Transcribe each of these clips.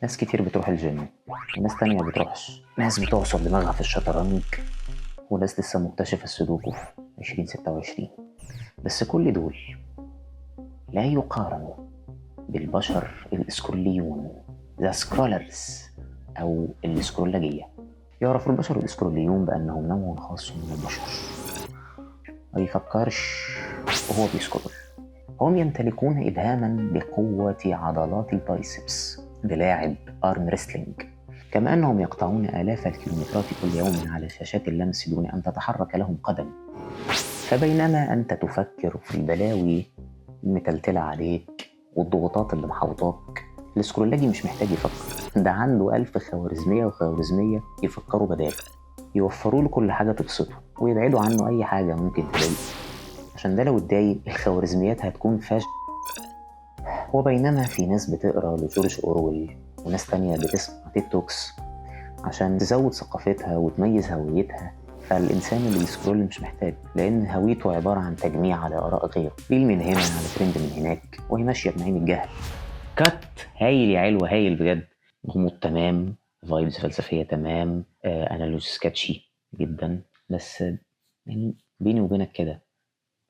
ناس كتير بتروح الجيم وناس تانية ما بتروحش، ناس بتعصر دماغها في الشطرنج وناس لسه مكتشفة السودوكو في 2026. بس كل دول لا يقارنوا بالبشر الإسكروليون، the scrollers أو الإسكرولاجية. يعرف البشر الإسكروليون بأنهم نوع خاص من البشر ما بيفكرش وهو بي scroll. هم يمتلكون إبهاما بقوة عضلات ال biceps بلاعب arm wrestling، كما أنهم يقطعون آلاف الكيلومترات كل يوم على شاشات اللمس دون أن تتحرك لهم قدم. فبينما أنت تفكر في البلاوي المتلتلة عليك والضغوطات اللي محوطاك، الاسكرولاجي مش محتاج يفكر، ده عنده 1000 خوارزمية وخوارزمية يفكروا بداله، يوفروا له كل حاجة تبسطه ويبعدوا عنه أي حاجة ممكن تضايقه، عشان ده لو اتضايق الخوارزميات هتكون فاشلة. وبينما في ناس بتقرا لجورج أورويل وناس تانية بتسمع TED Talks عشان تزود ثقافتها وتميز هويتها، فالإنسان اللي بي scroll مش محتاج، لأن هويته عبارة عن تجميع على آراء غيره، reel من هنا على ترند من هناك، وهي ماشية بنعيم الجهل. cut هايل يا علوة، هايل بجد. غموض تمام، vibes فلسفية تمام، analogy sketchy جدا، بس يعني بيني وبينك كده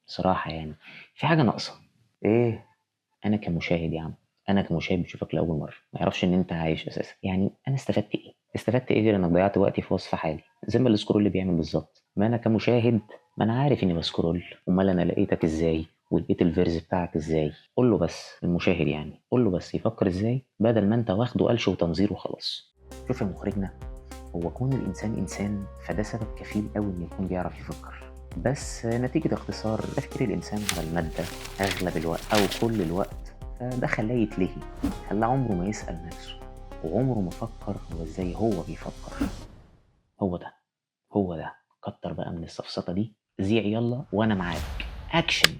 بصراحة يعني في حاجة ناقصة. إيه؟ أنا كمشاهد يا عم، أنا كمشاهد بشوفك لأول مرة، ما يعرفش إن أنت عايش أساسا، يعني أنا استفدت إيه؟ استفدت إيه غير إنك ضيعت وقتي في وصف حالي زي ما ال scroll بيعمل بالظبط؟ ما أنا كمشاهد ما أنا عارف إني ب scroll، أمال أنا لقيتك إزاي؟ ولقيت ال verse بتاعك إزاي؟ قول له بس المشاهد يعني، قول له بس يفكر إزاي بدل ما أنت واخده قلش وتنظير وخلاص. شوف يا مخرجنا، هو كون الإنسان إنسان فده سبب كفيل قوي إنه يكون بيعرف يفكر، بس نتيجة اختصار تفكير الإنسان على المادة أغلب الوقت أو كل الوقت، فده خلاه يتلهي، خلاه عمره ما يسأل نفسه وعمره ما فكر هو إزاي هو بيفكر. هو ده هو ده، كتر بقى من السفسطة دي، زيع يلا وأنا معاك أكشن.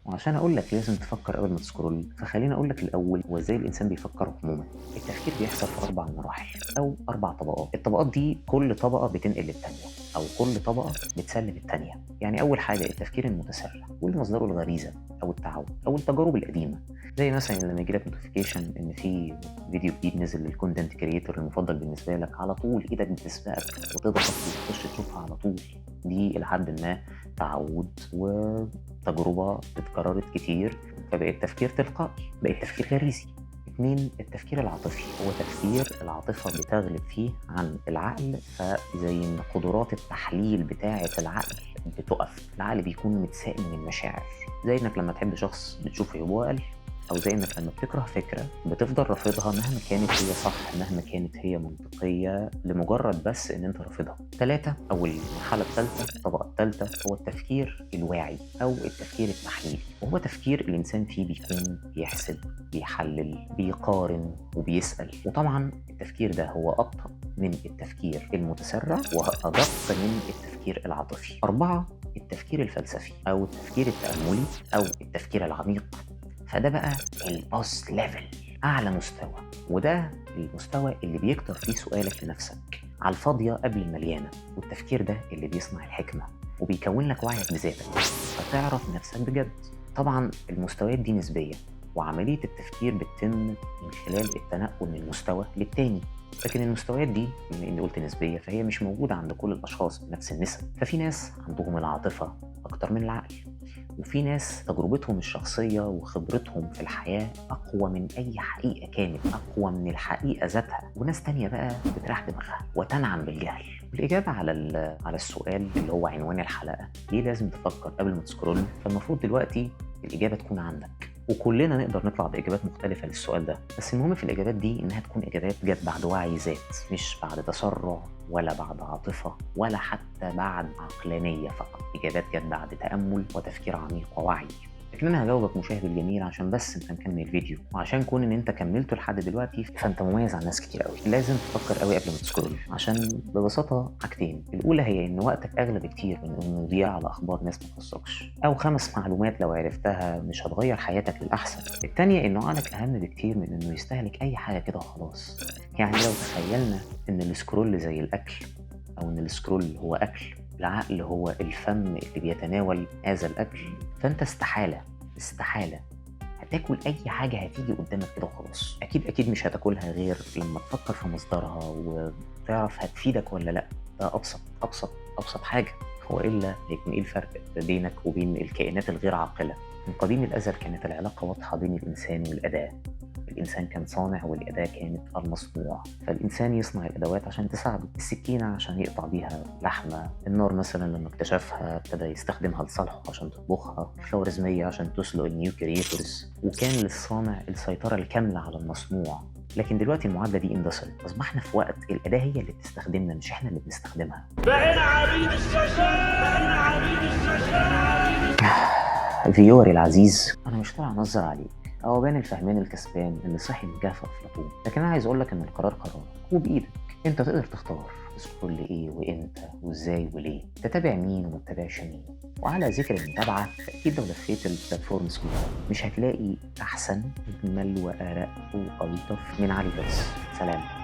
وعشان أقول لك لازم تفكر قبل ما ت scroll، فخليني أقول لك الأول هو إزاي الإنسان بيفكر عموما. التفكير بيحصل في 4 مراحل أو 4 طبقات. الطبقات دي كل طبقة بتنقل للتانية أو كل طبقة بتسلم التانية. يعني أول حاجة التفكير المتسرع، واللي مصدره الغريزة أو التعود أو التجارب القديمة، زي مثلا لما يجيلك notification إن في فيديو جديد نزل لل content creator المفضل بالنسبة لك، على طول إيدك بتسبقك وتضغط وتخش تشوفها على طول. دي إلى حد ما تعود وتجربة اتكررت كتير، فبقت تفكير تلقائي، بقت تفكير غريزي. 2، التفكير العاطفي، هو تفكير العاطفة بتغلب فيه عن العقل، فزي إن قدرات التحليل بتاعة العقل بتقف، العقل بيكون متسائل من المشاعر، زي إنك لما تحب شخص بتشوف عيوبه أقل، أو زي إنك لما بتكره فكرة بتفضل رافضها مهما كانت هي صح، مهما كانت هي منطقية، لمجرد بس إن أنت رافضها. 3، أو المرحلة الثالثة، الطبقة الثالثة، هو التفكير الواعي أو التفكير التحليلي، وهو تفكير الإنسان فيه بيكون بيحسب، بيحلل، بيقارن، وبيسأل. وطبعا التفكير ده هو أبطأ من التفكير المتسرع وأدق من التفكير العاطفي. 4، التفكير الفلسفي أو التفكير التأملي أو التفكير العميق، فده بقى ال boss level، أعلى مستوى، وده المستوى اللي بيكتر فيه سؤالك لنفسك على الفاضية قبل المليانة. والتفكير ده اللي بيصنع الحكمة وبيكون لك وعيك بذاتك فتعرف نفسك بجد. طبعا المستويات دي نسبية، وعملية التفكير بتتم من خلال التنقل من مستوى للتاني، لكن المستويات دي بما إني قلت نسبية فهي مش موجودة عند كل الأشخاص بنفس النسب. ففي ناس عندهم العاطفة أكتر من العقل، وفي ناس تجربتهم الشخصية وخبرتهم في الحياة أقوى من أي حقيقة كانت، أقوى من الحقيقة ذاتها، وناس تانية بقى بتريح دماغها وتنعم بالجهل. والإجابة على السؤال اللي هو عنوان الحلقة، ليه لازم تفكر قبل ما ت scroll، فالمفروض دلوقتي الإجابة تكون عندك، وكلنا نقدر نطلع بإجابات مختلفة للسؤال ده، بس المهم في الإجابات دي إنها تكون إجابات جت بعد وعي ذات، مش بعد تسرع ولا بعد عاطفة ولا حتى بعد عقلانية فقط، إجابات جت بعد تأمل وتفكير عميق ووعي. لكن أنا هجاوبك مشاهد الجميل عشان بس أنت مكمل الفيديو، وعشان كون إن أنت كملته لحد دلوقتي فأنت مميز عن ناس كتير قوي. لازم تفكر قوي قبل ما ت scroll، عشان ببساطة حاجتين. الأولى هي إن وقتك أغلى بكتير من إنه يضيع على أخبار ناس ما تخصكش، أو 5 معلومات لو عرفتها مش هتغير حياتك للأحسن. التانية إنه عقلك أهم بكتير من إنه يستهلك أي حاجة كده وخلاص. يعني لو تخيلنا إن ال scroll زي الأكل، أو إن ال scroll هو أكل، العقل هو الفم اللي بيتناول هذا الأكل، فأنت استحالة استحالة هتاكل اي حاجة هتيجي قدامك كده وخلاص؟ اكيد اكيد مش هتاكلها غير لما تفكر في مصدرها وتعرف هتفيدك ولا لا. ده ابسط ابسط ابسط حاجة، والا هيكون ايه الفرق بينك وبين الكائنات الغير عاقلة؟ من قديم الازل كانت العلاقة واضحة بين الانسان والاداه. الإنسان كان صانع والأداة كانت المصنوع، فالإنسان يصنع الأدوات عشان تساعده، السكينة عشان يقطع بيها لحمة، النار مثلا لما اكتشفها ابتدى يستخدمها لصالحه عشان تطبخها، الخوارزمية عشان تسلق ال new creators، وكان للصانع السيطرة الكاملة على المصنوع. لكن دلوقتي المعادلة دي اندثرت، أصبحنا في وقت الأداة هي اللي بتستخدمنا مش إحنا اللي بنستخدمها. بقينا عبيد الشاشات، بقينا عبيد الشاشات. viewer العزيز، أنا مش طالع أنظر عليك أو بان الفهمان الكسبان اللي صحي من كهف أفلاطون، لكن أنا عايز أقول لك إن القرار قرارك وبإيدك، أنت تقدر تختار ت scroll إيه وإمتى وإزاي وليه، تتابع مين وما تتابعش مين. وعلى ذكر المتابعة، أكيد لو لفيت ال platforms كلها مش هتلاقي أحسن، أجمل وأرق وألطف من علي فيرس. سلام.